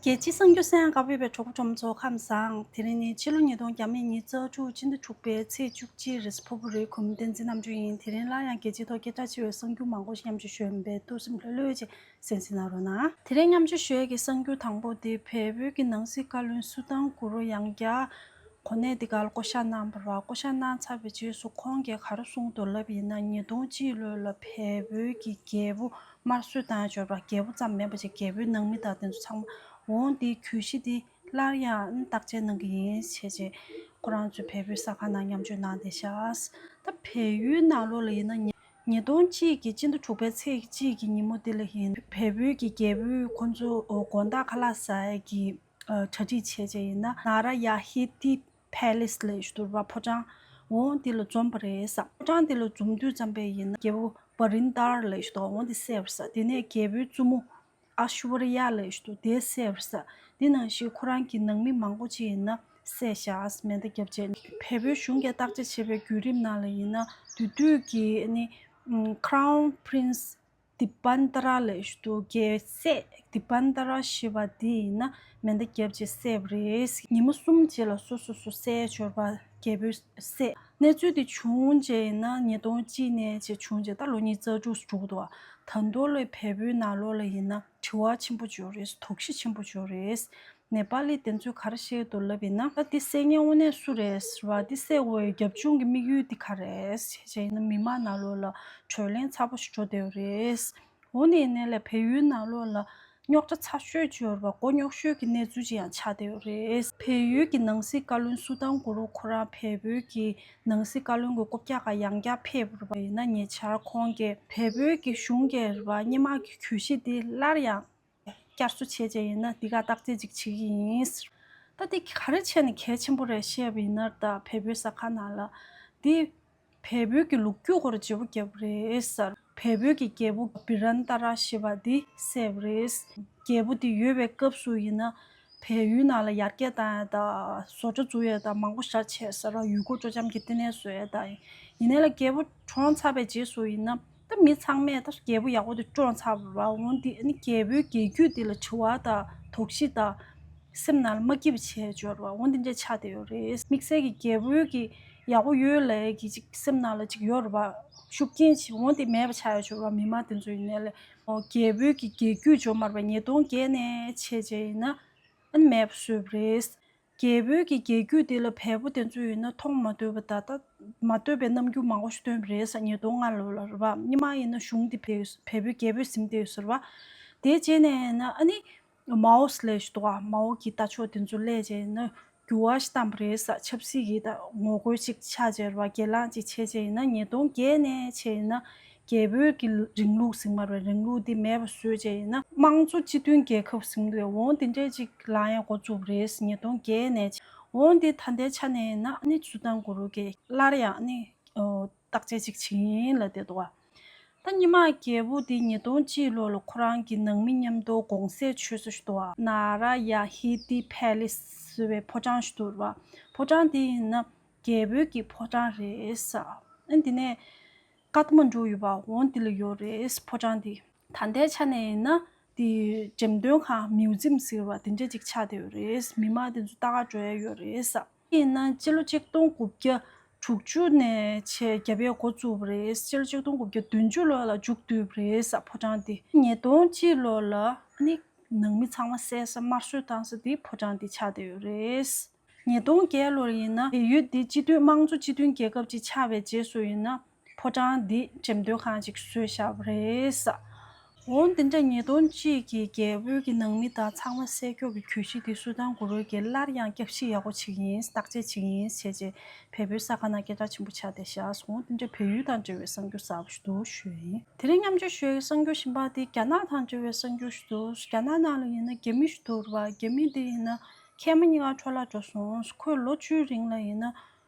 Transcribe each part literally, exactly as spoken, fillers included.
རྒྱལ་སྤྱིའི་གསར་འགྱུར་གསན་གནང་ག་བར་བའི་གྲོགས་པོ་གྲོགས་མོ་ཚོ་ཁམས་བཟང་། དེ་རིང་ནི་ཕྱི་ལོ་ཉིས་སྟོང་ཉི་ཤུ་རྩ་དྲུག་སྤྱི་ཟླ་དྲུག་པའི་ཚེས་བཅུ་གཅིག་རེད། ཕུར་བུ་རི་གུམ་བསྟན་འཛིན་རྣམ་དཔྱོད་ཡིན། དེ་རིང་སླར་ཡང་རྒྱལ་སྤྱིའི་ཐོག་སྐད་གྲགས་ཆེ་བའི་གསར་འགྱུར་མང་པོ་ཞིག་མཉམ་སྤྱོད་ཞུ་ཡིན་པས་ཏོག་ཙམ་ལྷོད་ལྷོད་ཅིག་གསན་གཟིགས་གནང་རོགས་གནང་། དེ་རིང་མཉམ་སྤྱོད་ཞུ་ཡས་ཀྱི་གསར་འགྱུར་དང་པོ་དེ་བལ་པོའི་གི་ནང་སྲིད་བཀའ་བློན་སུ་ཏན་གུ་རུ་ཡང་བསྐྱར་གོ་གནས་འདི་གར་བསྐོ་བཞག་གནང་བ་རེད་བ། བསྐོ་བཞག་གནང་ཚར་བའི་རྗེས་སུ་ཁོང་གིས་ག་རེ་གསུངས་འདུག་ལབ་ཡིན་ན། ཉིས་སྟོང་གཅིག་ལོ་ལ་བལ་པོའི་གི་རྒྱལ་པོ་དམར་གསོད་བཏང་ཡ་ཅིག་ཡོད་རེད་བ། རྒྱལ་པོ་ཙམ་མིན་པ་ཅིག་རྒྱལ་པོའི་ནང་མི་དང་དེ་ཚོ་ཚང་མ་འོང་དེ་གྱོད་གཞི་དེ་སླར་ཡང་བརྟག་དཔྱད་གནང་གི་ཡིན་བྱས་རྗེས་ཁོ་རང་ཚོས་བལ་པོའི་གསར་ཁང་ནང་མཉམ་སྤྱོད་གནང་བསྡད་ཤག་ད་བལ་ཡུལ་ནང་ལོགས་ལ་ཡིན་ན་ཉིས་ཉིས་སྟོང་གཅིག་གི་སྤྱི་ཟླ་དྲུག་པའི་ཚེས་གཅིག་གི་ཉིན་མོ་དེ་ལ་ཡིན་བལ་པོའི་གི་རྒྱལ་པོས་ཁོ་ཚོ་དགོང་དག་ཁ་ལག་ཟ་ཡ་གི་གྲ་སྒྲིག་བྱས་བྱས་ཡིན་ན། ན་ར་ཡ་ཧི་ཏི་ཕེ་ལེ་སི་ལབ་ཞིག་འདུག་ར་བ། ཕོ་བྲང་འོང་དེ་ལ་འཛོམས་པ་རེད་ས། ཕོ་བྲང་དེ་ལ་འཛོམས་དུས་ཙམ་པས་ཡིན་ན་རྒྱལ་པོ་བ་རིན་དར་ལབ་ཞིག་འདུག་འོང་དེ་བསད་པ་རེད་ས། དེ་ནས་རྒྱལ་པོའི་བཙུན་མོ་ཨ་ཤུ་ཝར་ཡ་ལབ་ཞིག་འདུག་དེ་བསད་པ་རེད་ས། དེ་ནང་བཞིན་ཁོ་རང་གི་ནང་མི་མང་པོ་ཅིག་ཡིན་ན་བསད་བཞག་མེ་མདའ་བརྒྱབ་བྱས། བལ་པོའི་གཞུང་གིས་བརྟག་དཔྱད་བྱས་པའི་བརྒྱུད་རིམ་ནང་ལ་ཡིན་ན་དེ་དུས་ཀྱི་ནི་ཁ་རའུན་པི་རིན་སི་དི་པན་ཏ་ར་ལབ་ཞིག་འདུག་རྒྱལ་སྲས་དི་པན་ཏ་ར་ཞེས་པ་འདི་ཡིན་ན་མེ་མདའ་བརྒྱབ་བྱས་བསད་པ་རེད། ཉི་མ་གསུམ་རྗེས་ལ་སོ་སོ་སོ་བསད་ཡ་ཅིག་ཡོད་རེད་བ། རྒྱལ་པོས་བསད། གནས་ཚུལ་འདི་བྱུང་རྗེས་ཡིན་ན་ཉིས་སྟོང་གཅིག་ནས་བྱས་བྱུང་རྗེས་ད་ལོ་གཉིས་རྩ་དྲུག་འགྲོ་གི་འདུག་བ། ད་དུང་ལོ་བལ་པོའི་ནང་ལོགས་ལ་ཡིན་ན་དྲི་བ་ཆེན་པོ་ཅིག་ཡོད་རེད། དོགས་གཞི་ཆེན་པོ་ཅིག་ཡོད་རེད། ནེ་པ་ལི་དེ་ཚོས་ག་རེ་བཤད་འདུག་ལབ་ཡིན་ན། ད་འདི་བསད་མཁན་དངོས་གནས་སུ་རེད་ཟེར་བ། འདི་བསད་དགོས་པའི་རྒྱབ་ལྗོངས་ཀྱི་དམིགས་ཡུལ་འདི་ག་རེད་ཟེར་བྱས་ཡིན་ན། མི་མང་ནང་ལོགས་ལ་གྲོས་གླེང་ཚ་པོ་ཞིག་འགྲོ་བསྡད་ཡོད་རེད། འོ་ན་ཡིན་ནའི་ལས་བལ་ཡུལ་ནང་ལོགས་ལ་རྙོག་དྲ་ཚ་ཤོས་ཅིག་ཡོད་རེད་བ། མགོ་རྙོག་ཤོས་ཀྱི་གནས་ཚུལ་ཅིག་ཡང་ཆགས་བསྡད་ཡོད་རེད། བལ་ཡུལ་གྱི་ནང་སྲིད་བཀའ་བློན་སུ་ཏན་གུ་རུ་ཁོ་རང་བལ་པོའི་གི་ནང་སྲིད་བཀའ་བློན་གྱི་རྐུབ་བཀྱག་སྒང་ཡང་བསྐྱར་ཕེབས་པ་རེད་བ། ཡིན་ན་ཉེ་ཆར་ཁོང་གིས་བལ་པོའི་གི་གཞུང་གིས་རེད་བ། སྔོན་མ་གི་གྱོད་གཞི་དེ་སླར་ཡང་བསྐྱར་གསོ་བྱས་བྱས་ཡིན་ན་འདི་ག་བརྟག་དཔྱད་ཅིག་བྱེད་ཀྱི་ཡིན་ཟེར། ད་འདི་ག་རེ་བྱས་ནས་གལ་ཆེན་པོ་རེད་བཤད་པ་ཡིན་ན། ད་བལ་པོའི་གསར་ཁང་ནང་ལ་འདི་བལ་པོའི་གི་ལོ་རྒྱུས་སྐོར་བརྗེ་པོ་བརྒྱབ་པ་རེད་ཟེར། བལ་པོའི་གི་རྒྱལ་པོ་བི་རན་ཏ་ར་ཞེས་པ་འདི་བསད་པ་རེད། རྒྱལ་པོ་འདི་ཡོད་པའི་སྐབས་སུ་ཡིན་ན་བལ་ཡུལ་ནང་ལ་ཡར་རྒྱས་བཏང་ཡ་དང་བཟོ་གྲྭ་འཛུགས་ཡ་དང་མང་པོ་ཞེ་དྲག་བྱས་ཟེར་ར། ཡུལ་སྐོར་སྤྲོ་འཆམ་གྱི་ལྟེ་གནས་བཟོ་ཡ་དང་། ཡིན་ནའི་ལས་རྒྱལ་པོ་གྲོངས་ཚར་བའི་རྗེས་སུ་ཡིན་ན། ད་མི་ཚང་མས་ད་རྒྱལ་པོ་ཡག་པོ་དེ་བཀྲོངས་ཚར་བ་རེད་བ། འོན་ཏེ་ཨ་ནི་རྒྱལ་པོའི་རྒྱལ་རྒྱུད་དེ་ལ་དྲི་བ་དང་དོགས་གཞི་དང་སེམས་ནང་ལ་མ་སྐྱིད་པ་བྱས་ཡོད་རེད་བ། འོན་ཏེ་འདྲ་ཆགས་བསྡད་ཡོད་རེད། དམིགས་བསལ་གྱི་རྒྱལ་པོའི་གི་ཡག་པོ་ཡོད་ལབ་ཀྱི་ཅིག་སེམས་ནང་ལ་ཅིག་ཡོད་རེད་བ། ཤུགས་རྐྱེན་ཅིག་འོན་ཏེ་མེད་པ་ཆགས་ཡོད་རེད་བ། མི་མང་དེ་ཚོ་ཡིན་ནའི་ལས་རྒྱལ་པོའི་གི་རྒྱལ་རྒྱུད་འཇོག་མ་རེད་བ། ཉིས་སྟོང་བརྒྱད་ནས་བྱས་བྱས་ཡིན་ན་ཨ་ནི་མེད་པ་བཟོས་པ་རེད། རྒྱལ་པོའི་གི་རྒྱལ་རྒྱུད་དེ་ལ་བལ་པོ་དེ་ཚོ་ཡིན་ན་མཐོང་མ་ཐོས་པ་དང་། ད་མ་ཐོས་པའི་རྣམ་འགྱུར་མང་པོ་ཞིག་སྟོན་པ་རེད་ས། ཉིས་སྟོང་ལྔ་ལོ་ལ་རེད་བ། སྔོན་མ་ཡིན་ན་གཞུང་དེ་བལ་བལ་པོའི་རྒྱལ་པོས་ཟིན་བསྡད་ཡོད་ས་རེད་བ། དེ་རྗེས་ནས་ཡིན་ན་ཨ་ནི་མའོ་སི་ལབ་ཞིག་འདུག་ག་མའོ་གི་ལྟ་ཕྱོགས་དེ་ཚོ་སླེབས་བྱས་ཡིན་ན་འགྱུར་བ་ཞིག་བཏང་པ་རེད་ས། ཆབ་སྲིད་ཀྱི་ད་ངོ་རྒོལ་ཅིག་ཆགས་བྱས་རེད་བ། གྱེན་ལངས་ཅིག་བྱས་བྱས་ཡིན་ན། ཉིས་སྟོང་བརྒྱད་ནས་བྱས་ཡིན་ན། རྒྱལ་པོའི་གི་རིང་ལུགས་ཟེར་མ་རེད། རིང་ལུགས་འདི་མེད་པ་བཟོས་བྱས་ཡིན་ན་དམངས་གཙོ་སྤྱི་མཐུན་རྒྱལ་ཁབ་ཟེར་གི་འདུག་འོང་དེ་འདྲས་ཅིག་ལངས་ཡ་འགོ་བཙུགས་པ་རེད། ཉིས་སྟོང་བརྒྱད་ནས། འོང་དེ་ད་ལྟའི་ཆ་ནས་ཡིན་ན་ཨ་ནི་སུ་ཏན་གུ་རུ་གིས་སླར་ཡང་ཨ་ནི་བརྟག་དཔྱད་ཅིག་བྱེད་ཀྱི་ཡིན་ལབ་བསྡད་འདུག་ག་ད་སྔོན་མ་རྒྱལ་པོ་འདི་ཉིས་སྟོང་གཅིག་ལོ་ལ་ཁོ་རང་གི་ནང་མི་མཉམ་དུ་དགོང་ཟས་མཆོད་ས་ཞིག་འདུག་ག་ན་ར་ཡ་ཧི་ཏི་ཕེ་ལེ་སི་ཟེར་བའི་ཕོ་བྲང་ཞིག་འདུག་རེད་བ། ཕོ་བྲང་དེ་ཡིན་ན་རྒྱལ་པོའི་གི་ཕོ་བྲང་རེད་ས། ཨ་ནི་དེ་ནས་ཀ་ཐ་མན་ཌུ་ཡོད་པ། འོང་དེ་ལ་ཡོད་རེད་ཕོ་བྲང་དེ། ད་ལྟའི་ཆ་ནས་ཡིན་ན་དེ་འགྲེམས་སྟོན་ཁང་མིའུ་ཛིམ་ཟེར་བ་དེ་འདྲ་ཅིག་ཆགས་བསྡད་ཡོད་རེད། མི་མང་དེ་ཚོ་ལྟ་ག་འགྲོ་ཡ་ཡོད་རེད་ས། ཡིན་ན་སྤྱི་ལོ་ཆིག་སྟོང་དགུ་བརྒྱ་དྲུག་ཅུ་ནས་བྱས་བརྒྱབ་ཡ་འགོ་བཙུགས་པ་རེད། སྤྱི་ལོ་ཆིག་སྟོང་དགུ་བརྒྱ་བདུན་ཅུ་ལོ་ལ་མཇུག་བསྡུས་པ་རེད་ས་ཕོ་བྲང་དེ། ཉིས་སྟོང་གཅིག་ལོ་ལ་ཨ་ནི་ནང་མི་ཚང་མ་བསད་ས་དམར་གསོད་བཏང་ས་དེ་ཕོ་བྲང་དེ་ཆགས་བསྡད་ཡོད་རེད། ཉིས་སྟོང་བརྒྱད་ལོར་ཡིན་ན་བལ་ཡུལ་འདི་སྤྱི་མཐུན་དམངས་གཙོ་སྤྱི་མཐུན་རྒྱལ་ཁབ་ཅིག་ཆགས་པའི་རྗེས་སུ་ཡིན་ན་ཕོ་བྲང་འདི་འགྲེམས་སྟོན་ཁང་ཅིག་བཟོས་བཞག་པ་རེད་ས། འོང་དེ་འདྲ་ཉིས་སྟོང་གཅིག་གི་རྒྱལ་པོའི་གི་ནང་མི་དང་ཚང་མ་བསད་རྒྱུ་གི་གྱོད་གཞི་དེ་སུ་ཏན་གུ་རུ་གིས་སླར་ཡང་བསྐྱར་ཞིབ་ཡག་པོ་བྱེད་ཀྱི་ཡིན། བརྟག་དཔྱད་བྱེད་ཀྱི་ཡིན་བྱས་རྗེས་བལ་པོའི་གསར་ཁང་ནང་སྐད་གྲགས་ཆེན་པོ་ཆགས་བསྡད་ཤག་འོང་དེ་འདྲ་བལ་ཡུལ་དང་འབྲེལ་བའི་གསར་འགྱུར་གསར་པ་ཞིག་འདུག་ཞུ་ཡ་ཡིན། དེ་རིང་མཉམ་སྤྱོད་ཞུ་ཡའི་གསར་འགྱུར་གཞན་པ་དེ་རྒྱ་ནག་དང་འབྲེལ་བའི་གསར་འགྱུར་ཞིག་འདུག་རྒྱ་ནག་ནང་ལ་ཡིན་ན་རྒྱ་མི་ཞིག་འདུག་རེད་བ། རྒྱ་མི་དེ་ཡིན་ན་མཁལ་མ་གཉིས་ཀ་འཕྲོ་བརླག་འགྲོ་སོང་། ཁོས་ལོ་བཅུའི་རིང་ལ་ཡིན་ན་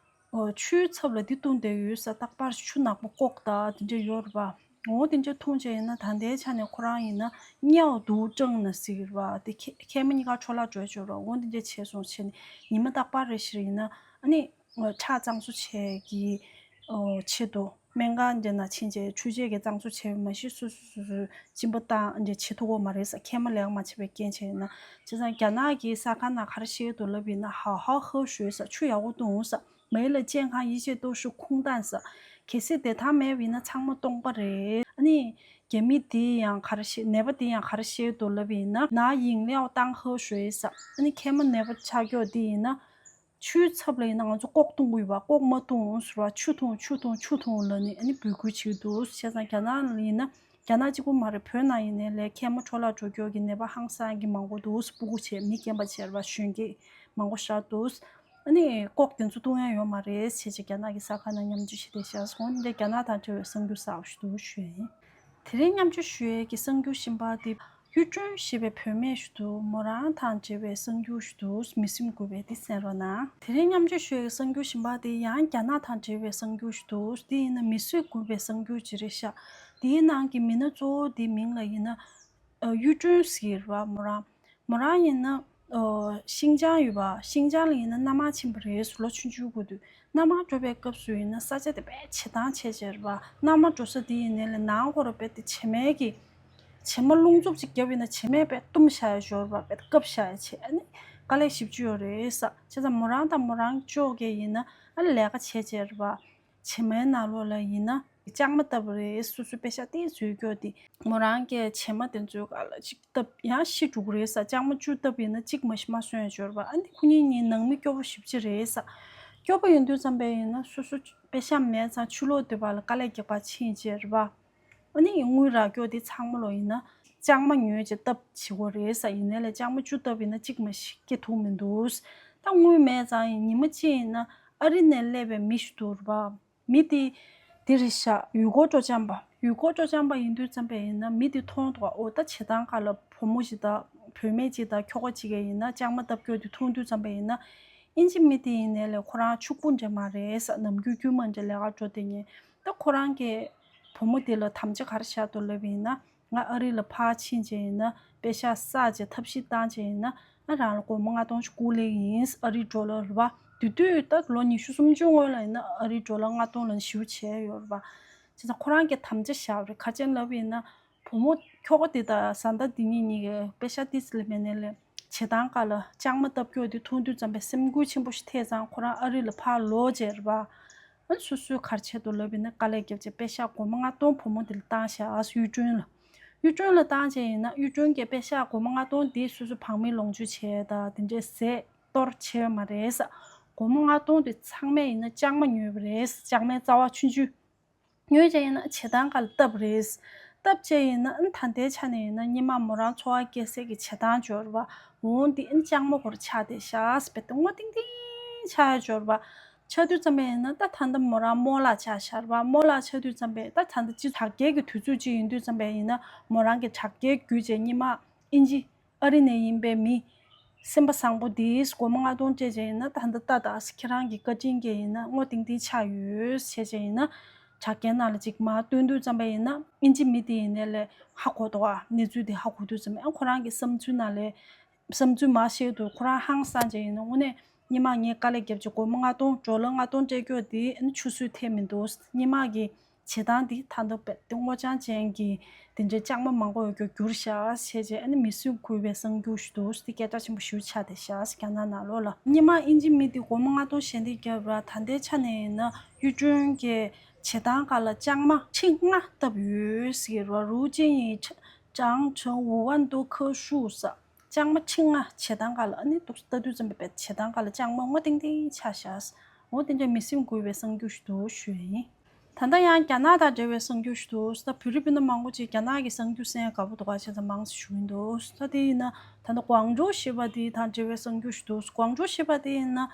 ཨོ་ཆུའི་ཚབ་ལ་འདི་བཏུང་བསྡད་ཡོད་ས། རྟག་པར་ཆུ་ནག་པོ་བཀོག་ད་དེ་འདྲ་ཡོད་རེད་བ། འོ་དེ་འདྲ་འཐུང་བྱས་ཡིན་ན་ད་ལྟའི་ཆ་ནས་ཁོ་རང་ཡིན་ན་སྨྱོ་འདུག་སྐྲག་ན་ཟེར་གི་རེད་བ། དེ་མཁལ་མཁལ་མ་གཉིས་ཀ་འཕྲོ་བརླག་འགྲོ་ཡ་ཅིག་ཡོད་རེད་བ། འོ་དེ་འདྲ་བྱས་སོང་བྱས་ནས་ཉི་མ་རྟག་པར་རེ་བཞིན་ཡིན་ན་ཨ་ནི་ཁྲག་གཙང་བཟོ་བྱས་ཀྱི་ཨོ་ཆེད་དུ། སྨན་ཁང་འདྲ་ན་ཕྱིན་བྱས་འཕྲུལ་ཆས་ཀྱི་གཙང་བཟོ་བྱས་པ་མ་གཞི་སོ་སོ་སོ་སོའི་གཅིན་པ་བཏང་འདྲ་བྱེད་ཐུབ་ཀྱི་མ་རེད་ས། མཁལ་མ་ལེགས་མ་བྱས་པའི་རྐྱེན་བྱས་ན། བྱས་ཙང་རྒྱ་ནག་གི་གསར་ཁང་ནང་ག་རེ་བཤད་འདུག་ལབ་ཡིན་ན། 好好喝水ས། ཆུ་ཡག་པོ་འཐུང་ས། 没了健康一切都是空谈ས། གལ་སྲིད་བདེ་ཐང་མེད་པ་ཡིན་ན་ཚང་མ་སྟོང་པ་རེད། ཨ་ནི་རྒྱ་མི་དེ་ཡང་ག་རེ་བཤད། ནད་པ་དེ་ཡང་ག་རེ་བཤད་འདུག་ལབ་ཡིན་ན། 拿饮料当喝水ས། ཨ་ནི་མཁལ་མ་ནད་པ་ཆགས་ཀྱོག་དེ་ཡིན་ན། ཆུའི་ཚབ་ལ་ཡིན་ན་ང་ཚོ་ཀོག་འཐུང་གི་ཡོད་པ། ཀོག་མ་འཐུང་ཟེར་བ། ཆུ་འཐུང་ཆུ་འཐུང་ཆུ་འཐུང་ལབ་ནས་ཨ་ནི་འབོད་སྐུལ་བྱེད་ཀྱི་འདུག་བྱས་ཙང་རྒྱ་ནག་ལ་ཡིན་ན། རྒྱ་ནག་གཅིག་པུ་མ་རེད། བོད་ནང་ཡིན་ནའི་ལས་མཁལ་མ་འཕྲོ་བརླག་འགྲོ་སྐྱོ་གི་ནད་པ་ཧང་སང་གི་མང་པོ་འདུག་སྤུ་གུ་བྱས་མི་རྒན་པ་བྱས་རེད་པ། གཞོན་སྐྱེས་མང་པོ་ཤར་འདུག་ཨ་ནི་ཀོག་དེ་ཚོ་འཐུང་ཡ་ཡོད་མ་རེད་ཟེར་བྱས་རྒྱ་ནག་གི་གསར་ཁང་ནང་མཉམ་སྤྱོད་བྱས་བསྡད་ཤག་འོན་ཏེ་རྒྱ་ནག་དང་འབྲེལ་བའི་གསར་འགྱུར་གསར་པ་ཞིག་འདུག་ཞུ་ཡ་ཡིན། དེ་རིང་མཉམ་སྤྱོད་ཞུ་ཡས་ཀྱི་གསར་འགྱུར་གཞན་པ་དེ། གཡུ་སྒྲོན་ཞེས་པའི་བུད་མེད་ཞིག་འདུག་མོ་རང་དང་འབྲེལ་བའི་གསར་འགྱུར་ཞིག་འདུག་མི་སེམས་འགུལ་བའི་དེ་གསན་རོགས་གནང་། དེ་རིང་མཉམ་སྤྱོད་ཞུ་ཡས་ཀྱི་གསར་འགྱུར་གཞན་པ་དེ་ཡང་རྒྱ་ནག་དང་འབྲེལ་བའི་གསར་འགྱུར་ཞིག་འདུག་དེ་ཡིན་ན་མི་གསོད་འགུལ་བའི་གསར་འགྱུར་ཅིག་རེད་ཤག་དེའི་ནང་གི་མི་སྣ་གཙོ་བོ་དེའི་མིང་ལ་ཡིན་ན། ཨ། གཡུ་སྒྲོན་ཟེར་གྱི་རེད་པ། མོ་རང་། མོ་རང་ཡིན་ན། ཨོ། ཤིང་ཅང་ཡོད་པ། ཤིང་ཅང་ལ་ཡིན་ན་གནམ་དམག་ཕྱིན་པ་རེད། ལོ་ཆུང་ཆུང་གི་སྐབས་དུས། གནམ་དམག་འགྲོ་བའི་སྐབས་སུ་ཡིན་ན་ས་ཆ་དེ་དཔེ་བྱེ་ཐང་ཆེ་ཆེ་རེད་པ། གནམ་དམག་འགྲོ་ས་དེ་ཡིན་ནའི་ལས་ནང་ཁོ་ར་དཔེ་དེ་བྱེ་མའི་གི། བྱེ་མ་རླུང་འཚུབ་ཅིག་བརྒྱབ་ཡིན་ན་བྱེ་མས་དཔེ་བཏུམས་བཞག་ཡ་ཞོར་པ། དཔེ་བཀབ་བཞག་ཡ་བྱས། ཨ་ནི་དཀའ་ལས་ཞེ་པོ་ཅིག་ཡོད་རེད་ས། བྱས་ཙང་མོ་རང་དང་མོ་རང་ཅོག་གེ་ཡིན་ན་ཨ་ནི་ལས་ཀ་བྱེད་བྱེད་རེད་པ། བྱེ་མའི་ནང་ལོགས་ལ་ཡིན་ན་ལྕང་མ་བཏབ་རེད། སོ་སོའི་པེ་ཤ་ཏོག་ཙམ་བཟོས་ཀྱོག་དེ། མོ་རང་གིས་བྱེ་མ་དེ་ཚོའི་སྒང་ལ་གཅིག་བཏབ་ཡང་ཤི་འགྲོ་གི་རེད་ས། ལྕང་མ་བཅུ་བཏབ་ཡིན་ན་གཅིག་མ་ཤི་མ་གསོན་ཡ་ཅིག་ཡོད་རེད་པ། ཨ་ནི་ཁོ་གཉིས་གཉིས་ནང་མི་སྐྱོ་པོ་ཞེ་པོ་ཅིག་རེད་ས། སྐྱོ་པོ་ཡིན་དུས་ཙམ་པ་ཡིན་ན་སོ་སོ་པེ་ཤ་མེད་ཙང་ཕྱི་ལོགས་སྡོད་པ་ལ་དཀའ་ལས་རྒྱག་པ་ཕྱིན་བྱས་རེད་པ། ཨ་ནི་དངུལ་རག་ཀྱོག་དེ་ཚང་མ་ལོ་ཡིན་ན་ལྕང་མ་ཉོས་བྱས་བཏབ་བྱེད་དགོས་རེད་ས། ཡིན་ནའི་ལས་ལྕང་མ་བཅུ་བཏབ་ཡིན་ན་གཅིག་མ་ཤི། སྐྱེ་ཐུབ་མི་འདུག་ད་དངུལ་མེད་ཙང་ཡིན། ཉི་མ་གཅིག་ཡིན་ན་ཨ་རི་ནས་སླེབས་པའི་མི་ཞིག་འདུག་རེད་པ། མི་དེ་དེ་རེད་ཤག་ཡུལ་སྐོར་སྤྲོ་འཆམ་པ། ཡུལ་སྐོར་སྤྲོ་འཆམ་པ་ཡིན་དུས་ཙམ་པ་ཡིན་ན་མི་དེ་མཐོང་འདུག་ཨོ་ད་བྱེ་ཐང་སྒང་ལ་བུ་མོ་ཞིག་དང་བུད་མེད་ཅིག་དང་ཁྱོ་ག་ཅིག་གིས་ཡིན་ན་ལྕང་མ་བཏབ་ཀྱོག་དེ་མཐོང་དུས་ཙམ་པ་ཡིན་ན། ཨིན་ཇི་མི་དེ་ཡིན་ནའི་ལས་ཁོ་རང་ཕྱུག་པོ་འདྲ་མ་རེད་ས། ནམ་རྒྱུན་དཀྱུས་མ་འདྲ་ལས་ཀ་འགྲོ་བསྡད་མཁན། ད་ཁོ་རང་གིས་བུ་མོ་དེ་ལ་དམ་བཅའ་ག་རེ་བཞག་འདུག་ལབ་ཡིན་ན། ང་ཨ་རི་ལ་ཕར་ཕྱིན་བྱས་ཡིན་ན་པེ་ཤ་བསགས་བྱས་ཐབས་ཤེས་བཏང་བྱས་ཡིན་ན་ཨ་རང་ལ་སྒོར་མོ་ལྔ་སྟོང་ཞིག་བསྐུར་ལེ་ཡིན། ཨ་རིའི་ཌོ་ལར་རེད་པ། དེ་དུས་ད་ལོ་ཉི་ཤུ་སུམ་ཅུ་སྔོན་ལ་ཡིན་ན་ཨ་རིའི་ཌོ་ལར་ལྔ་སྟོང་ལ་ཞེ་པོ་བྱས་ཡོད་རེད་པ། བྱས་ཙང་ཁོ་རང་གིས་དམ་བཅའ་བཞག་པ་རེད། ག་རེ་བྱས་ནས་ལབ་ཡིན་ན། བུ་མོ་ཁྱོ་ག་དེ་དང་བཟའ་ཟླ་དེ་གཉིས་གཉིས་ཀྱིས་པེ་ཤ་ཏོག་ཙམ་ལས་མེད་ནའི་ལས་བྱེ་ཐང་སྒང་ལ་ལྕང་མ་བཏབ་ཀྱོག་དེ་མཐོང་དུས་ཙམ་པ་སེམས་འགུལ་ཆེན་པོ་ཞིག་ཐེབས་ཙང་ཁོ་རང་ཨ་རི་ལ་ཕར་ལོག་བྱས་རེད་པ། ཨ་ནི་སོ་སོས་ག་རེ་བྱས་འདུག་ལབ་ཡིན་ན་དཀའ་ལས་བརྒྱབ་བྱས་པེ་ཤ་སྒོར་མོ་ལྔ་སྟོང་བུ་མོ་དེ་ལ་བཏང་བཞག་གཡུ་སྒྲོན་ལ། གཡུ་སྒྲོན་ལ་བཏང་བྱས་ཡིན་ན་གཡུ་སྒྲོན་གྱིས་པེ་ཤ་སྒོར་མོ་ལྔ་སྟོང་དེ་སོ་སོ་བག་མེད་ལོངས་སྤྱོད་བྱས་དང་དེ་འདྲའི་ཟས་གཏོར་བྱས་ཡོད་མ་རེད་ས། སྒོར་མོ་ལྔ་སྟོང་དེ་ཚང་མས་ཡིན་ན་ལྕང་མ་ཉོས་པ་རེད། ལྕང་མའི་རྩ་བ་ཆུང་ཆུང་ཉོས་བྱས་ཡིན་ན་བྱེ་ཐང་སྒང་ལ་བཏབ་རེད། བཏབ་བྱས་ཡིན་ན་ཨ་ནི་ད་ལྟའི་ཆ་ནས་ཡིན་ན་སྔོན་མ་མོ་རང་འཚོ་བ་སྐྱེལ་སའི་གི་བྱེ་ཐང་འབྱོར་བ་འོང་དེ་ཨ་ནི་ལྕང་མ་སྐོར་ཆགས་བསྡད་ཤག་ཟེར་བས་ཏེ་སྔོ་ཏིང་ཏིང་ཆགས་ཡ་འབྱོར་བ། ཆགས་དུས་ཙམ་པ་ཡིན་ན་ད་ད་ལྟ་མོ་རང་རྨོ་ལགས་ཆགས་ཤག་རེད་པ། རྨོ་ལགས་ཆགས་དུས་ཙམ་པ་ད་ད་ལྟ་སྤྱི་དྲག་སྐྱེལ་གྱི་དུས་ཚོད་ཅིག་ཡིན་དུས་ཙམ་པ་ཡིན་ན་མོ་རང་གི་དྲག་སྐྱེལ་བརྒྱུད་བྱས་སྔོན་མ་ཨིན་ཇི་ཨ་རི་ནས་ཡིན་པའི་མི་སེམས་པ་བཟང་པོ་དེས་སྒོར་མོ་ལྔ་སྟོང་སྤྲད་བྱས་ཡིན་ན་ད་ལྟ་ལྟ་ད་ཁྱེད་རང་གི་བཀའ་དྲིན་གྱིས་ཡིན་ན་སྔོ་ཏིང་ཏིང་ཆགས་ཡོད་བྱས་བྱས་ཡིན་ན་དྲ་རྒྱའི་ནང་ལ་ཅིག་མར་བཏོན་དུས་ཙམ་པ་ཡིན་ན་ཨིན་ཇི་མི་དེ་ཡིན་ནའི་ལས་ཧ་གོ་འདུག་ཨ། གནས་ཚུལ་དེ་ཧ་གོ་དུས་ཙམ་པ་ཡང་ཁོ་རང་གི་བསམ་ཚུལ་ནང་ལས་བསམ་ཚུལ་མར་བཤད་དུས་ཁོ་རང་ཧང་སངས་བྱས་ཡིན་ན་དངོས་གནས་སྔོན་མ་ངས་དཀའ་ལས་བརྒྱབ་བྱས་སྒོར་མོ་ལྔ་སྟོང་ཌོ་ལར་ལྔ་སྟོང་སྤྲད་ཀྱོག་དེ་ཨ་ནི་ཆུད་ཟོས་ཐེབས་མི་འདུག་སྔོན་མ་གི་བྱེ་ཐང་འདི་ད་ལྟ་རྦད་དེ་སྔོ་ལྗང་ཅན་གྱི་དེ་འདྲའི་ལྕང་མ་མང་པོ་ཡོད་རྒྱུར་གྱུར་ཤག་བྱས་བྱས་ཨ་ནི་མི་སེམས་འགུལ་བའི་གསར་འགྱུར་ཞིག་འདུག་འདི་སྐད་གྲགས་ཆེན་པོ་ཞེ་པོ་ཆགས་བསྡད་ཤག་རྒྱ་ནག་ནང་ལོགས་ལ། སྔོན་མ་ཨིན་ཇི་མི་འདི་སྒོར་མོ་ལྔ་སྟོང་ཞལ་འདེབས་བརྒྱབ་ར། ད་ལྟའི་ཆ་ནས་ཡིན་ན་གཡུ་སྒྲོན་གྱིས་བྱེ་ཐང་སྒང་ལ་ལྕང་མ་ཁྲི་ལྔ་བཏབ་ཡོད་ཟེར་ར། 如今已涨成五万多棵树ས། ལྕང་མ་ཁྲི་ལྔ་བྱེ་ཐང་སྒང་ལ། ཨ་ནི་འདུག་ལྟ་དུས་ཙམ་པ་བྱེ་ཐང་སྒང་ལ་ལྕང་མ་སྔོ་ཏིང་ཏིང་ཆགས་ཤག་འོ་དེ་འདྲའི་མི་སེམས་འགུལ་བའི་གསར་འགྱུར་ཞིག་འདུག་ཞུ་ཡ་ཡིན། ད་ལྟ་ཡང་རྒྱ་ནག་དང་འབྲེལ་བའི་གསར་འགྱུར་ཞིག་འདུག་ད་བོད་རིགས་སྤུན་ཟླ་མང་པོ་ཅིག་རྒྱ་ནག་གི་གསར་འགྱུར་གསན་ཡ་དགའ་པོ་འདུག་ག་བྱས་ཙང་མང་ཙམ་ཞུ་གི་འདུག་ད་དེ་ཡིན་ན་ད་ལྟ་ཀོང་ཀྲོའུ་ཞེས་པ་དེ་དང་འབྲེལ་བའི་གསར་འགྱུར་ཞིག་འདུག་ཀོང་ཀྲོའུ་ཞེས་པ་དེ་ཡིན་ན་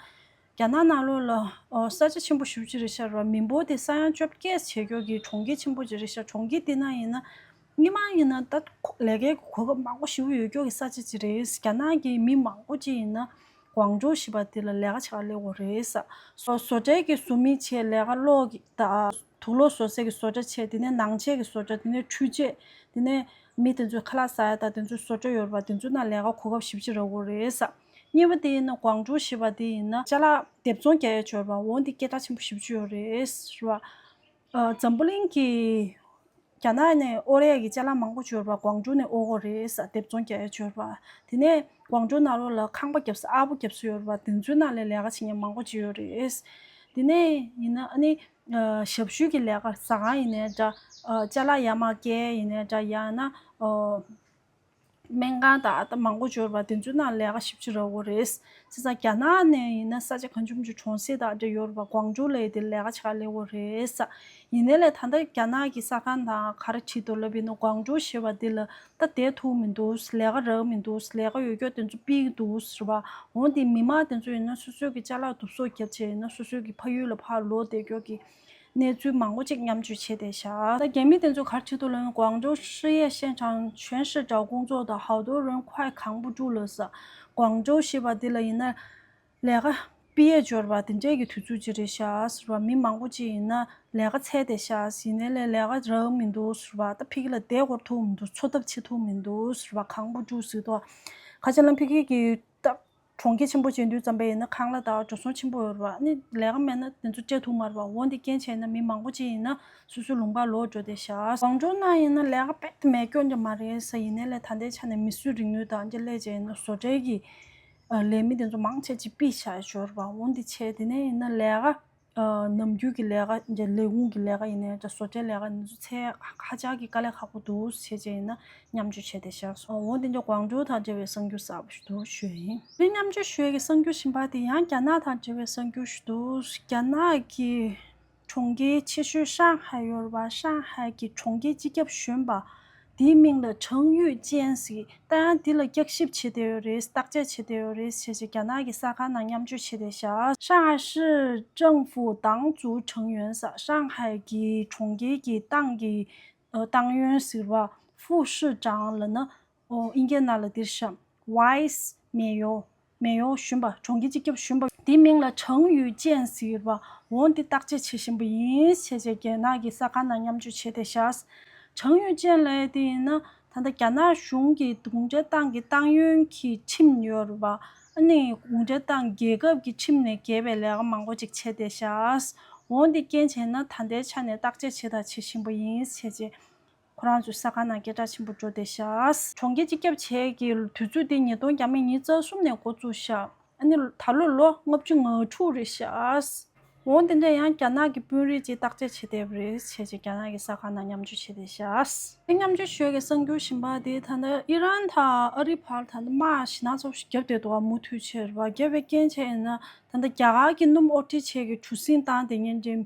རྒྱ་ནག་ནང་ལོགས་ལ་ཨོ་ས་ཆ་ཆེན་པོ་ཞེ་པོ་ཅིག་རེད་ཤག་ར། མི་འབོར་དེ་ས་ཡ་བཅོ་བརྒྱད་བྱེད་ཀྱོག་གི་གྲོང་ཁྱེར་ཆེན་པོ་ཅིག་རེད་ཤག་གྲོང་ཁྱེར་དེ་ན་ཡིན་ན་སྔོན་མ་ཡིན་ན་ད་ལས་ཀའི་གོ་སྐབས་མང་པོ་ཞེ་པོ་ཡོད་ཀྱོག་གི་ས་ཆ་ཅིག་རེད། རྒྱ་ནག་གི་མི་མང་པོ་ཅིག་ཡིན་ན་ཀོང་ཀྲོའུ་ཞེས་པ་དེ་ལ་ལས་ཀ་བྱེད་ག་སླེབས་ཀྱི་ཡོད་རེད་ས། བཟོ་བཟོ་གྲྭའི་གི་བཟོ་མི་བྱས། ལས་ཀ་གློག་གི་དང་དུག་ལོག་བཟོ་སའི་གི་བཟོ་གྲྭ་བྱས། དེ་ནས་ནང་ཆས་ཀྱི་བཟོ་གྲྭ། དེ་ནས་འཕྲུལ་ཆས། དེ་ནས་མི་དེ་ཚོས་ཁ་ལག་ཟ་ཡ་དང་དེ་ཚོའི་བཟོ་གྲྭ་ཡོད་རེད་པ། དེ་ཚོ་ནང་ལས་ཀ་གོ་སྐབས་ཞེ་པོ་ཅིག་རག་གི་ཡོད་རེད་ས། གཉིས་པ་དེ་ཡིན་ན་ཀོང་ཀྲོའུ་ཞེས་པ་དེ་ཡིན་ན་ཅ་ལག་སྡེབ་ཚོང་རྒྱག་ཡ་ཅིག་ཡོད་རེད་པ། འོ་འདི་སྐད་གྲགས་ཆེན་པོ་ཞེ་པོ་ཅིག་ཡོད་རེད་ཟེར་བ། ཨ། འཛམ་བུ་གླིང་གི་རྒྱ་ནག་ནས་དབོར་ཡས་ཀྱི་ཅ་ལག་མང་པོ་ཅིག་ཡོད་རེད་པ། ཀོང་ཇོ་ནས་དབོར་དགོས་རེད་ཟེར། སྡེབ་ཚོང་རྒྱག་ཡས་ཅིག་ཡོད་རེད་པ། དེ་ནས་ཀོང་ཇོ་ནང་ལོགས་ལ་ཁང་པ་རྒྱབ་ས། ཨར་པོ་རྒྱབ་ས་ཡོད་རེད་པ། དེ་ཚོའི་ནང་ལ་ལས་ཀ་བྱེད་མཁན་མང་པོ་ཅིག་ཡོད་རེད། དེ་ནས་ཡིན་ན་ཨ་ནི་ཨ། ཞབས་ཞུ་གི་ལས་ཀ། ཟ་ཁང་ཡིན་ནའི་འདྲ། ཨ། ཅ་ལག་ཡར་མར་སྐྱེལ་ཡིན་ནའི་འདྲ། ཡང་ན་ཨ། སྨན་ཁང་དང་ད་མང་པོ་ཅིག་ཡོད་རེད་པ། དེ་ཚོའི་ནང་ལས་ཀ་ཞེ་པོ་ཅིག་རག་གི་རེད། བྱས་ཙང་རྒྱ་ནག་ནས་ཡིན་ན་ས་ཆ་གང་བྱུང་བྱུང་གྲོང་གསེབ་དང་འདྲ་ཡོད་རེད་པ། ཀོང་ཇོ་ལ་དེ་ལས་ཀ་བྱེད་ག་སླེབས་ཀྱི་རེད་ཟེར། ཡིན་ནའི་ལས་ད་ལྟ་རྒྱ་ནག་གི་གསར་ཁང་ནང་ག་རེ་བྲིས་འདུག་ལབ་ཡིན་ན། ཀོང་ཇོ་ཞེས་པ་འདི་ལ་ད་བསྡད་ཐུབ་མི་འདུག། ལས་ཀ་རག་མི་འདུག། ལས་ཀ་ཡོད་རྒྱུ་དེ་ཚོ་ཕུད་ཀྱི་འདུག་ཟེར་བ། འོ་དེ་མི་མང་དེ་ཚོ་ཡིན་ན་སོ་སོའི་གི་ཅ་ལག་བསྡུ་གསོག་བརྒྱབ་བྱས་ཡིན་ན་སོ་སོའི་གི་ཕ་ཡུལ་ལ་ཕར་ལོག་བསྡད་རྒྱུ་གི་གནས་ཚུལ་མང་པོ་ཅིག་མཉམ་སྤྱོད་བྱས་བསྡད་ཤག། ད་རྒྱ་མི་དེ་ཚོ་ག་རེ་བྲིས་འདུག་ལབ་ན། 广州事业现场全市找工作的好多人快扛不住了 ཟེར། ཀོང་ཇོ་ཞེས་པ་འདི་ལ་ཡིན་ན་ལས་ཀ་ཕུད་ཡས་ཅིག་ཡོད་རེད་པ། དེ་འདྲས་ཀྱི་དུས་ཚོད་ཅིག་རེད་ཤག་ཟེར་བ། མི་མང་པོ་ཅིག་ཡིན་ན་ལས་ཀ་འཚོལ་བསྡད་ཤག། ཡིན་ནའི་ལས་ལས་ཀ་རག་མི་འདུག་ཟེར་བ། ད་ཕ་གི་ལ་བསྡད་འགྲོ་ཐུབ་མི་འདུག། འཚོ་ཐབས་བྱེད་ཐུབ་མི་འདུག་ཟེར་བ། 扛不住 ཟེར་འདུག། ཁ་ཆེ་ལ་ཕ་གི་གི་ད་གྲོང་ཁྱེར་ཆེན་པོ་ཅིག་ཡིན་དུས་ཙམ་པ་ཡིན་ན་ཁང་གླ་དང་འགྲོ་སོང་ཆེན་པོ་ཡོད་རེད་པ། ཨ་ནི་ལས་ཀ་མེད་ན་དེ་ཚོ་སྤྲད་ཐུབ་མ་རེད་པ། འོ་དེ་རྐྱེན་བྱས་ན་མི་མང་པོ་ཅིག་ཡིན་ན་སོ་སོའི་ལུང་པར་ལོག་འགྲོ་བསྡད་ཤག། ཀོང་ཇོ་ནང་ཡིན་ན་ལས་ཀ་རྦད་དེ་མེད་སྐྱོན་ཅིག་མ་རེད་ཟེར། ཡིན་ནའི་ལས་ད་ལྟའི་ཆ་ནས་མིས་བཟོས་རིག་ནུས་དང་འདི་སླེབས་བྱས་ཡིན་ན་བཟོ་གྲྭའི་གི་ཨ། ལས་མི་དེ་ཚོ་མང་ཆེ་ཅིག་ཕུད་བཞག་ཡོད་རེད་པ། འོ་དེ་བྱས་དེ་ནས་ཡིན་ན་ལས་ཀ་ཨ། ནམ་རྒྱུན་གྱི་ལས་ཀ། ལས་ཁུངས་ཀྱི་ལས་ཀ་ཡིན་ནའི་འདྲ། བཟོ་གྲྭའི་ལས་ཀ་ཡིན་ནའི་འཚོལ་ཧ་ཅང་གི་དཀའ་ལས་ཁག་པོ་འདུག་བྱས་བྱས་ཡིན་ན་མཉམ་སྤྱོད་བྱས་བསྡད་ཤག། འོ་དེ་འདྲ་ཀོང་ཇོ་དང་འབྲེལ་བའི་གསར་འགྱུར་གསར་པ་ཞིག་འདུག་ཞུ་ཡ་ཡིན། དེ་མཉམ་སྤྱོད་ཞུ་ཡ་གི་གསར་འགྱུར་གཞན་པ་དེ་ཡང་རྒྱ་ནག་དང་འབྲེལ་བའི་གསར་འགྱུར་ཞིག་འདུག། རྒྱ་ནག་གི་གྲོང་ཁྱེར་ཆེ་ཤོས་ཧྲང་ཧའེ་ཡོད་རེད་པ། ཧྲང་ཧའེ་གི་གྲོང་ཁྱེར་སྤྱི་ཁྱབ་གཞོན་པ། དེའི་མིང་ལ་ཁྲང་ཡུས་ཅན་ཟེར། ད་ཡང་འདི་ལ་བསྐྱར་ཞིབ་བྱེད་བསྡད་ཡོད་རེད། བརྟག་དཔྱད་བྱེད་བསྡད་ཡོད་རེད་ཟེར་བྱས་རྒྱ་ནག་གི་གསར་ཁང་ནང་མཉམ་སྤྱོད་བྱས་བསྡད་ཤག། 上海市政府党组成员ཟེར། ཧྲང་ཧའེ་གི་གྲོང་ཁྱེར་གྱི་ཏང་གི་ཨ། ཏང་ཡོན་ཟེར་བ། 副市长ལབ་ན། ཨོ། དབྱིན་སྐད་ནང་ལ་འདིར་བཞག། Vice Mayor། མེ་ཡོ། གཞོན་པ། གྲོང་ཁྱེར་སྤྱི་ཁྱབ་གཞོན་པ། དེའི་མིང་ལ་ཁྲང་ཡུས་ཅན་ཟེར་བ། འོ་འདི་བརྟག་དཔྱད་བྱེད་བཞིན་པ་ཡིན་ཟེར་བྱས་རྒྱ་ནག་གི་གསར་ཁང་ནང་མཉམ་སྤྱོད་བྱས་བསྡད་ཤག། ཁྲང་ཡུས་ཅན་ལབ་ཡས་དེ་ཡིན་ན་ད་ལྟ་རྒྱ་ནག་གཞུང་གི་གུང་ཁྲན་ཏང་གི་ཏང་ཡོན་གྱི་ཁྲིམས་ཡོད་རེད་པ། ཨ་ནི་གུང་ཁྲན་ཏང་རྒྱལ་ཁབ་ཀྱི་ཁྲིམས་ནས་འགལ་བའི་ལས་ཀ་མང་པོ་ཅིག་བྱས་བསྡད་ཤག། འོ་འདི་རྐྱེན་བྱས་ན་ད་ལྟའི་ཆ་ནས་བརྟག་དཔྱད་བྱས་དང་བྱེད་བཞིན་པ་ཡིན་ཟེར་བྱས། ཁོ་རང་ཚོའི་གསར་ཁང་ནང་སྐད་གྲགས་ཆེན་པོ་འགྲོ་བསྡད་ཤག། གྲོང་ཁྱེར་སྤྱི་ཁྱབ་བྱེད་ཀྱི་དུས་ཚོད་དེ་ཉིས་སྟོང་ཉི་ཤུ་རྩ་གསུམ་ནས་འགོ་བཙུགས་ཤག། ཨ་ནི་ད་ལོ་ལོ་ལྔ་བཅུ་ང་དྲུག་རེད་ཤག། འོ་དེ་འདྲ་ཡང་རྒྱ་ནག་གི་དཔོན་རིགས་ཀྱིས་བརྟག་དཔྱད་བྱས་བསྡད་པ་རེད་བྱས་བྱས་རྒྱ་ནག་གི་གསར་ཁང་ནང་མཉམ་སྤྱོད་བྱས་བསྡད་ཤག། དེ་མཉམ་སྤྱོད་ཞུ་ཡ་གི་གསར་འགྱུར་གཞན་པ་དེ་ད་ལྟ་ཨི་རན་དང་ཨ་རིའི་བར་ད་ལྟ་དམག་ཞེད་སྣང་ཚ་པོ་ཞིག་བརྒྱབ་བསྡད་འདུག་ག། མུ་མཐུད་བྱས་རེད་པ། བརྒྱབ་པའི་རྐྱེན་བྱས་ཡིན་ན་ད་ལྟ་རྒྱ་གར་གྱི་སྣུམ་དབོར་འདྲེན་བྱེད་ཀྱི་གྲུ་གཟིངས་བཏང་བསྡད་མཁན་འདྲ།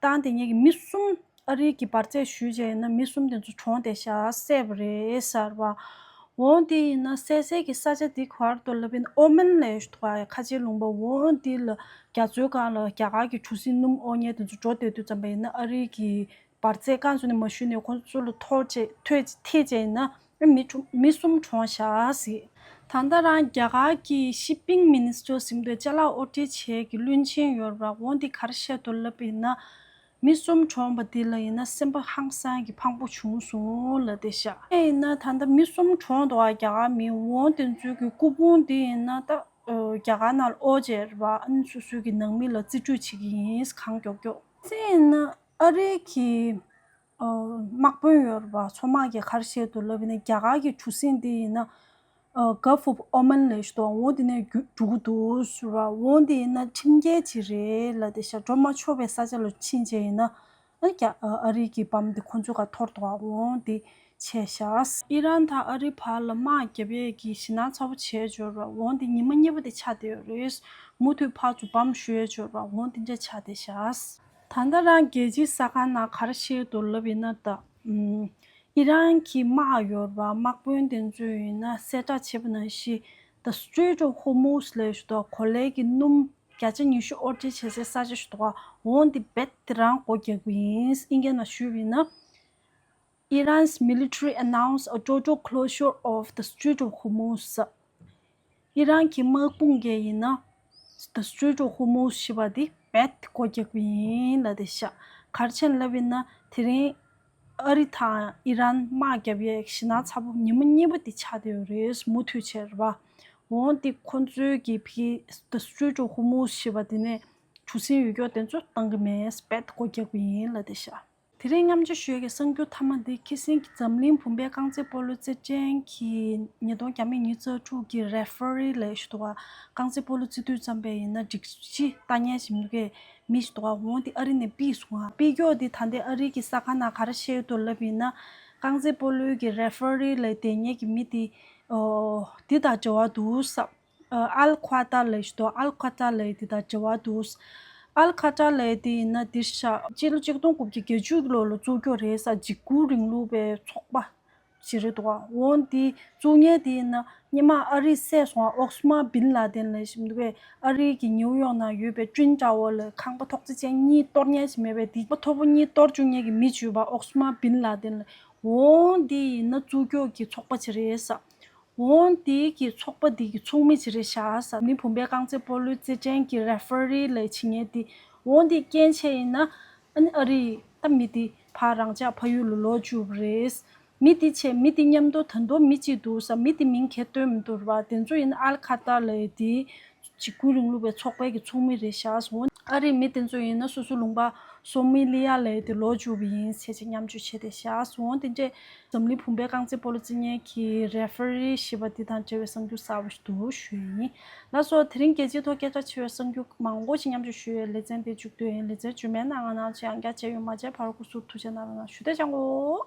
བཏང་བསྡད་མཁན་གྱི་མི་གསུམ། ཨ་རིའི་གི་འབར་རྫས་ཞུས་བྱས་ཡིན་ན་མི་གསུམ་དེ་ཚོ་གྲོངས་བསྡད་ཤག། བསད་པ་རེད་ཟེར་བ། འོ་དེ་ཡིན་ན་བསད་སའི་གི་ས་ཆ་དེ་ག་པར་འདུག་ལབ་ཡིན་ན་ཨོ་མན་ལབ་ཡས་ཞིག་འདུག་ག། ཁ་ཆེའི་ལུང་པ། འོ་དེ་ལ་རྒྱ་མཚོའི་སྒང་ལ་རྒྱ་གར་གྱི་གྲུ་གཟིངས་སྣུམ་དབོར་མཁན་དེ་ཚོ་འགྲོ་བསྡད་དུས་ཙམ་པ་ཡིན་ན་ཨ་རིའི་གི་འབར་རྫས་རྐང་བཙུགས་ནས་མ་ཞུས་ནས་ཁོང་ཚོ་ལ་ཐོག་བཅད་ཐོག་ཐེབས་བྱས་ཡིན་ན། མི་གྲོ་མི་གསུམ་གྲོངས་བཞག་ཟེར། ད་ལྟ་རང་རྒྱ་གར་གྱི་ཤི་པིང་མི་ནི་སི་ཊར་ཟེར་དུས་ཅ་ལག་དབོར་འདྲེན་བྱེད་ཀྱི་བློན་ཆེན་ཡོད་རེད་པ། འོ་འདི་ག་རེ་བཤད་འདུག་ལབ་ཡིན་ན། མི་གསུམ་གྲོངས་པ་འདི་ལ་ཡིན་ན་སེམས་པ་ཧང་སང་གི་ཕངས་པོ་བྱུང་སོང་ལབ་བསྡད་ཤག། དེ་ཡིན་ན་ད་ལྟ་མི་གསུམ་གྲོངས་འདུག་ག། རྒྱ་གར་མི། འོ་དེ་ཚོའི་གི་སྐུ་ཕུང་འདི་ཡིན་ན་ད་རྒྱ་གར་ནང་ལ་དབོར་བྱས་རེད་པ། ཨ་ནི་སོ་སོའི་གི་ནང་མི་ལ་རྩིས་སྤྲོད་བྱེད་ཀྱི་ཡིན། གང་མགྱོགས་མགྱོགས། དེ་ཡིན་ན། ཨ་རིའི་གི་ཨ། དམག་དཔོན་ཡོད་རེད་པ། མཚོ་དམག་གིས་ག་རེ་བཤད་འདུག་ལབ་ཡིན་ན་རྒྱ་གར་གྱི་གྲུ་གཟིངས་འདི་ཡིན་ན། ཨ། Gulf of Oman ལབ་ཞིག་འདུག། འོ་འདི་ནས་རྒྱུ་འགྲོ་གི་འདུག་ཟེར་བ། འོ་འདི་ཡིན་ན་ཁྲིམས་འགལ་ཅིག་རེད་ལབ་བསྡད་ཤག། འགྲོ་མ་ཆོག་པའི་ས་ཆ་ལ་ཕྱིན་བྱས་ཡིན་ན། ཨ་རྒྱ་ཨ་རིའི་གི་བམ་འདི་ཁོང་ཚོའི་སྒང་ཐོར་འདུག་ག། འོ་འདི་བྱས་ཤག། ཨི་རན་དང་ཨ་རིའི་བར་ལ་དམག་བརྒྱབ་ཡས་ཀྱི་ཞེད་སྣང་ཚ་པོ་བྱས་ཡོད་རེད་པ། འོ་འདི་ཉི་མ་གཉིས་པ་དེ་ཆགས་བསྡད་ཡོད་རེད། མུ་མཐུད་ཕར་ཚུར་བམ་གཞུ་ཡས་ཡོད་རེད་པ། འོ་འདི་འདྲ་ཆགས་བསྡད་ཤག། ད་ལྟ་རང་རྒྱལ་སྤྱིའི་གསར་ཁང་ནང་ག་རེ་བཤད་འདུག་ལབ་ཡིན་ན་ད། ཨམ། ཨི་རན་གྱི་དམག་ཡོད་རེད་པ། དམག་དཔོན་དེ་ཚོས་ཡིན་ན་གསལ་བསྒྲགས་བྱས་པ་ནང་བཞིན། The Strait of Hormuz ལབ་ཞིག་འདུག། གོ་ལའི་གི་སྣུམ་བརྒྱ་ཆ་ཉི་ཤུ་དབོར་འདྲེན་བྱེད་སའི་ས་ཆ་ཞིག་འདུག་ག། འོ་འདི་རྦད་དེ་རང་སྒོ་རྒྱག་གི་ཡིན། དབྱིན་སྐད་ནང་ཞུས་པ་ཡིན་ན། Iran's military announced a total closure of the Strait of Hormuz. ཨི་རན་གྱི་དམག་དཔུང་གིས་ཡིན་ན། The Strait of Hormuz ཞེས་པ་འདི་རྦད་དེ་སྒོ་རྒྱག་གི་ཡིན་ལབ་བསྡད་ཤག། ག་རེ་བྱས་ནས་ལབ་ཡིན་ན་དེ་རིང་ཨ་རི་དང་ཨི་རན་དམག་བརྒྱབ་ཡས་ཞེད་སྣང་ཚ་པོ་ཉི་མ་གཉིས་པ་འདི་ཆགས་བསྡད་ཡོད་རེད། མུ་མཐུད་བྱས་རེད་པ། འོ་འདི་ཁོང་ཚོའི་གི་ཕི་The Strait of Hormuz ཞེས་པ་འདི་ནས་ གྲུ་གཟིངས་ཡོད་ཀྱོག་དེ་ཚོ་བཏང་གི་མེད། རྦད་སྒོ་རྒྱག་པ་ཡིན་ལབ་བསྡད་ཤག་དེ་རིང་མཉམ་སྤྱོད་ཞུ་ཡས་ཀྱི་གསར་འགྱུར་མཐའ་མ་འདི་ཁ་སང་གི་འཛམ་གླིང་བུམ་པའི་རྐང་རྩེད་སྤོ་ལོའི་རྩེད་འགྲན་གྱི་ཉིས་སྟོང་ཉི་ཤུ་རྩ་དྲུག་གི་རེ་ཧྥེ་རི་ལབ་ཞིག་འདུག་ག་རྐང་རྩེད་སྤོ་ལོ་རྩེ་དུས་ཙམ་པ་ཡིན་ན་སྒྲིག་གཞི་ལྟ་མཁན་ཞིག་མི་འདུག་གས། མི་ཞིག་འདུག་ག་འོ་དེ་ཨ་རི་ནས་ཕུད་སོང་ང་། ཕུད་ཀྱོག་དེ་ད་ལྟའི་ཨ་རི་གི་གསར་ཁང་ནང་ག་རེ་བཤད་ཡོད་འདུག་ལབ་ཡིན་ན། རྐང་རྩེད་སྤོ་ལོའི་གི་རེ་ཧྥེ་རི་ལབ་བསྡད་མཁན་གྱི་མི་དེ་ཨོ་དེ་དང་འབྲེལ་བ་འདུག་ས། ཨལ་ཁ་ཏར་ལབ་ཞིག་འདུག་ཨལ་ཁ་ཏར་ལབ་དེ་དང་འབྲེལ་བ་འདུག་ཨལ་ཁ་ཏར་ལབ་དེ་ཡིན་ན་འདིར་ཤག་སྤྱི་ལོ་ཆིག་སྟོང་དགུ་བརྒྱ་བརྒྱད་ཅུ་གི་ལོ་ལ་བཙུགས་ཀྱོག་རེད་ས། འཇིགས་སྐུལ་རིང་ལུགས་པའི་ཚོགས་པ་ཞིག་རེད་འདུག་འོ་འདི་བཙུགས་མཁན་དེ་ཡིན་ན་སྔོན་མ་ཨ་རི་བསད་སོང་བ་ཨོ་སི་མ་བིན་ལ་དན་ལབ་ཞིག་འདུག་གས། ཨ་རི་གི་ནིའུ་ཡོག་ནང་ཡོད་པའི་ཊུན་ཊ་ཝར་ལ་ཁང་པ་ཐོག་བརྩེགས་ཅན་གཉིས་གཏོར་མཁན་ཞིག་མེད་པས། དེ་མཐོ་པོ་གཉིས་གཏོར་བཅུག་མཁན་གྱི་མི་བྱུས་པ་ཨོ་སི་མ་བིན་ལ་དན་ལབ། འོ་འདི་ཡིན་ན་བཙུགས་ཀྱོག་གི་ཚོགས་པ་ཅིག་རེད་ས། འོ་དེ་གི་ཚོགས་པ་དེ་གི་ཚོགས་མི་ཅིག་རེད་ཤག་ས། ནི་བུམ་པའི་རྐང་རྩེད་སྤོ་ལོའི་རྩེད་འགྲན་གྱི་རེ་ཧྥེ་རི་ལབ་བྱེད་མཁན་དེ། འོ་དེ་རྐྱེན་བྱས་ཡིན་ན་ཨ་ནི་ཨ་རི་ད་མི་དེ་ཕར་རང་ཅག་ཕ་ཡུལ་ལ་ལོག་བཅུག་པ་རེད། མི་དེ་བྱས་མི་དེ་མཉམ་དུ་ད་དུང་མི་གཅིག་འདུག་ས། མི་དེ་མིང་ག་བཏོན་མི་འདུག་ར་བ། དེ་ཚོ་ཡིན་ཨལ་ཁ་ཏར་ལབ་དེ་འཇིགས་སྐུལ་རིང་ལུགས་པའི་ཚོགས་པའི་གི་ཚོགས་མི་རེད་ཤག་ས། འོ་ཨ་རིའི་མི་དེ་ཚོ་ཡིན་ན་སོ་སོ་ལུང་པ་སོ་མི་ལི་ཡ་ལབ་དེ་ལོག་བཅུག་པ་ཡིན་ཟེར་ཅིག་མཉམ་སྤྱོད་བྱས་ཏེ་ཤག་སོང་། དེ་འདྲས་འཛམ་གླིང་བུམ་པའི་རྐང་རྩེད་སྤོ་ལོ་རྩེད་མཁན་གྱི་རེ་ཧྥེ་རི་ཞེས་པ་འདི་དང་འབྲེལ་བའི་གསར་འགྱུར་གསར་པ་ཞིག་འདུག་ཞུ་ཡིན། ལགས་སོ། དེ་རིང་རྒྱལ་སྤྱིའི་ཐོག་སྐད་གྲགས་ཆེ་བའི་གསར་འགྱུར་མང་པོ་ཞིག་མཉམ་སྤྱོད་ཞུ་ཡའི་ལེ་ཚན་འདི་མཇུག་བསྡུ་ཡིན། ལེ་ཚན་རྗེས་མའི་ནང་ང་ནང་ཆེ་ཡང་བསྐྱར་མཇལ་ཡོང་། མ་མཇལ་བར་སྐུ་གཟུགས་ཐུགས་རྗེ་གནང་རོགས་གནང་ཞུ། བདེ་ཆེན་པོ།